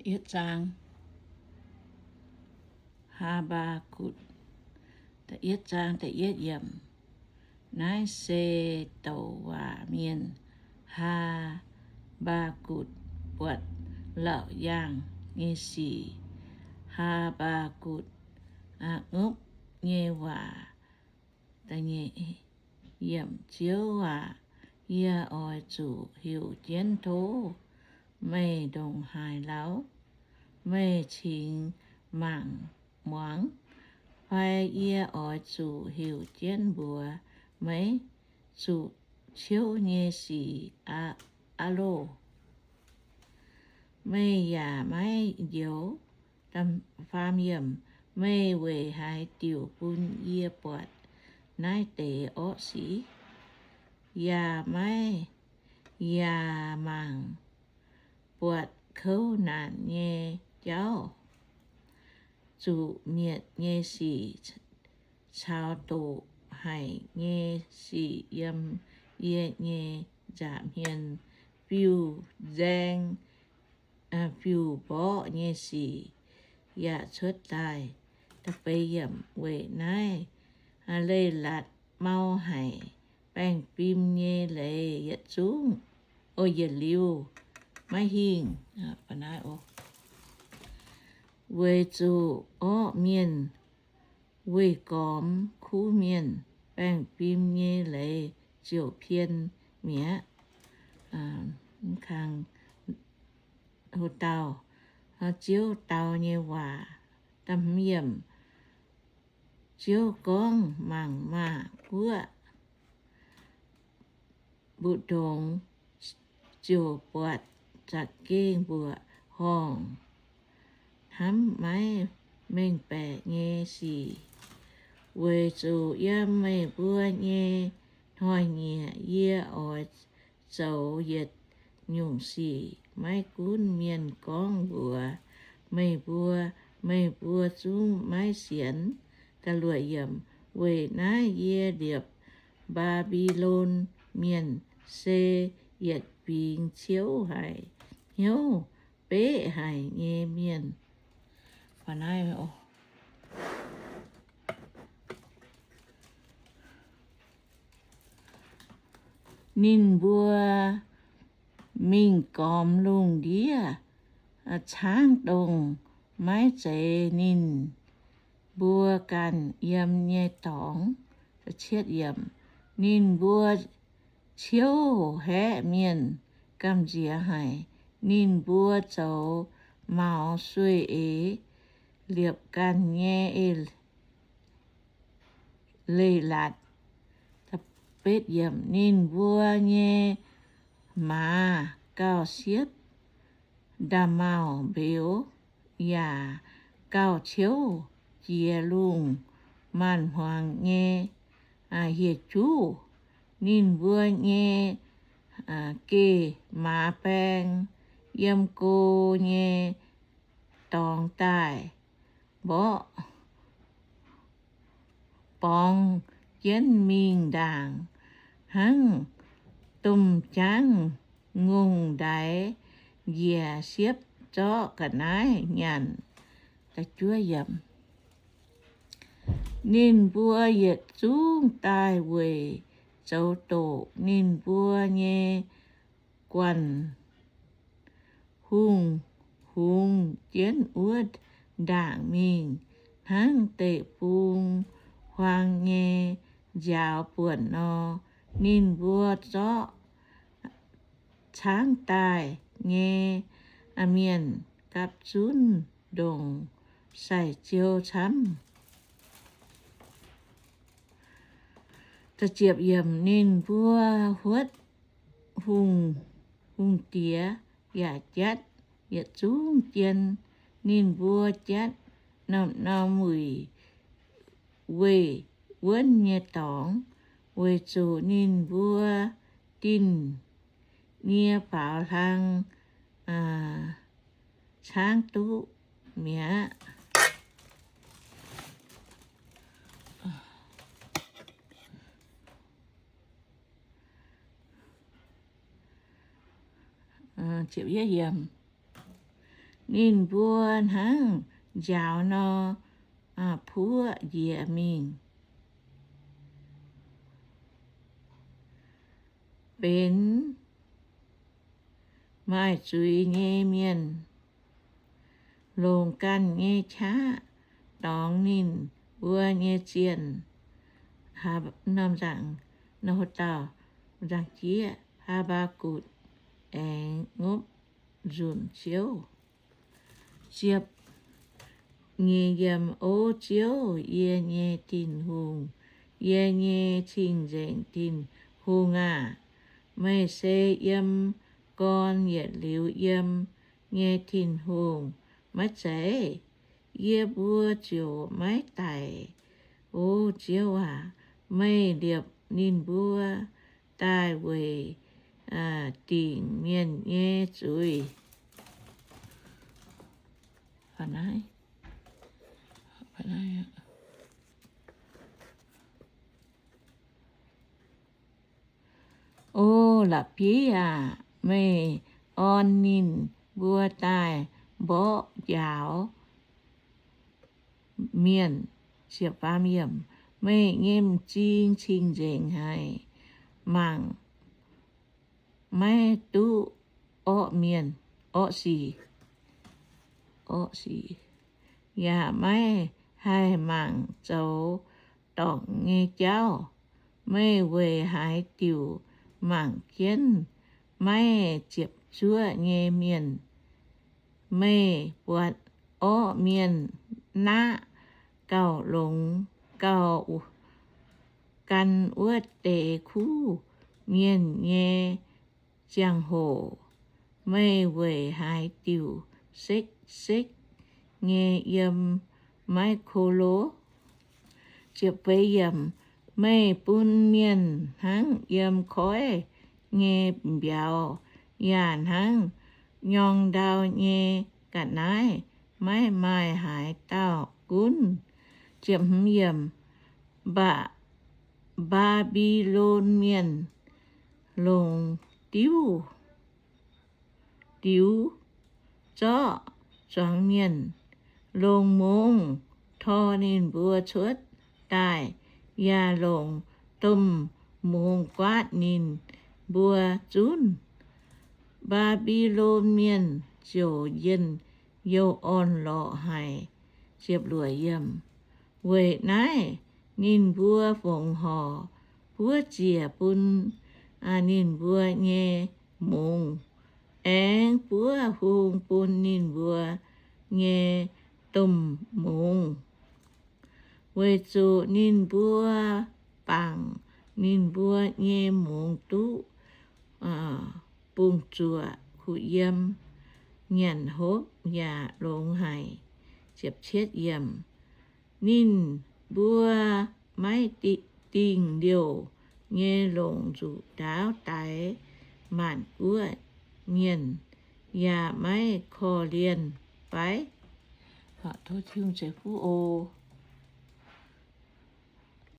Yietv zaang, Haa^mbaa^gutc, da'yietv zaang da'yietv yiemc. Naaiv se douc waac mienh, Haa^mbaa^gutc, buatc lauh yaangh nyei sic. Haa^mbaa^gutc, aa, ngopv nyei waac. Da'nyeic yiemc. Ziouv aac, yie oix zuqc heuc jienv tov meih ndongc haaix lauh, meih cingx mangc muangx. Fai yie oix zuqc heuc jienv mbuox meih, zuqc ciouv nyei sic aqv loh. Meih yaac maiv njoux. Faam yiemc. Meih weic haaix diuc bun yie buatc naaiv deix orqv sic, yaac maiv yaac mangc buatc kouv naanc nyei jauv, zuqc mietc nyei sic caux doqc haic nyei sic yiem yie nyei nza'hmien, fiuv-nzaeng, fiuv-mborqv nyei sic yaac cuotv daaih. Weic naaiv leiz-latc mau haic, baengh fim nyei leiz yietc zungv, o, yietc liuz maiv hingh. Weic zuqc orqv mienh weih gormx kuv mienh, baengh fim nyei leiz ziouc pien mi'aqv. Kang, Ziouv dau nyei waac. Ziouv gorngv, Mangc maah! Guoqv mbu'ndongx ziouc buatc za'gengh mbuoqc horngh, hnamv maiv mengh baeqc nyei sic. Weic zuqc yiem meih mbuo nyei hnoi-nyieqc yie oix zoux yietc nyungc sic, maiv gunv mienh gorngv mbuox meih mbuo, meih mbuo zungv maiv sienx. Weic naaiv yie liepc Mbaa^mbi^lon Mienh, se yietc fingx ciouv haic, hnyouv beqv haic nyei mienh. Ninh mbuo mingh gormx lungh ndiev caangv dongh maiv zeiz ninh mbuo ganh yiem nyei dorngx. Ninh mbuo ciouv haeqv mienh gamh nziex haic. Ninh mbuo zoux maux sueih eix liepc ganh nyei eix leiz-latc. Ninh mbuo nyei maaz gauh siepv nda'maauh mbeux, yaac gauh ciouv jiex lungh maanc hmuangx nyei hieh juv. Ninh mbuo nyei geh maaz baeng yiem go nyei dorngx daaih mborqv borngz jienv mingh ndaangc, hnangv domh jaangv ngongh ndaix njiec siepv zorqv ga'naaiv nyanc. Ninh mbuo yietc zungv daaih weic zoux doqc ninh mbuo nyei guanh hungh hungx jienv wuov ndaangc mingh, hnangv deic-bung huaang nyei nziaaux buonc nor. Ninh mbuo zorqv caangv daaih nyei mienh gapv zunv ndongc sai-ziou camv. Ninh mbuo huotv hungh, hungh diex yaac jatv yietc zungv jien. Ninh mbuo jatv norm-norm wuic weih wuonv nyei dorngx, weic zuqc ninh mbuo dinh nie faaux hlang caangv duqv mi'aqv. Ninh mbuo hnangv njaaux nor, puoqv njiec mingh, benx maaih zuiz nyei mienh, longc ganh nyei qaqv dorngx ninh mbuo nyei zienh. Norm nzangc, norm dauh nzangc-jieqv, Haa^mbaa^gukc aengx ngopv nzunc Ziouv. Ziepc nyeic yiem, O Ziouv, yie nyei Tin-Hungh, yie nyei cing-nzengc Tin-Hungh aah! Meih se yiem gorn yietc liuz yiem nyei Tin-Hungh, maiv zeiz? Yie mbuo ziouc maiv daic. O Ziouv aac, meih liepc ninh mbuo daaih weic dingc mienh nyei zuiz. O la'bieiv aac, meih orn ninh mbuo daaih mborqv njaaux mienh. Meih nyei m'zing cing-nzengc haic, mangc maiv duqv orqv mienh, orqv sic, orqv sic, yaac maiv haih mangc zoux dorngc nyei jauv. Meih weic haaix diuc mangc jienv maiv ziepc zuoqv nyei mienh? Meih buatc orqv mienh naqv gauh longx, gauh gan wuov deix kuv mienh nyei ziangh hoc. Meih weic haaix diuc sekv-sekv nyei yiem maiv ko lo? Meih bun mienh hnangv yiem koiv nyei mbiauz, yaac hnangv nyorng ndau nyei ga'naaiv, maiv maaih haaix dauh gunv. Mbaa, Mbaa^mbi^lon Mienh longc diuv, diuv zorqv zuangx mienh, longc mungz tor ninh mbuo cuotv daaih, yaac longc domh mungz guaatv ninh mbuo zunv. Mbaa^mbi^lon Mienh ziouc njien-youh orn-lorqc haic. Weic naaiv ninh mbuo fongc horc buov ziec bun ninh mbuo nyei mungz, aengx buov hung bun ninh mbuo nyei domh mungz, weic zuqc ninh mbuo bangc ninh mbuo nyei mungz duqv bungx-zuoqc, kuh yiem, nyanc hopv yaac longx haic. Ninh mbuo maiv dingh liouh nyei longc nzuqc ndaauv daix maanc guoqv mienh, yaac maiv korv-lienh fai? Tov Tin-Hungh ceix fuqv oc.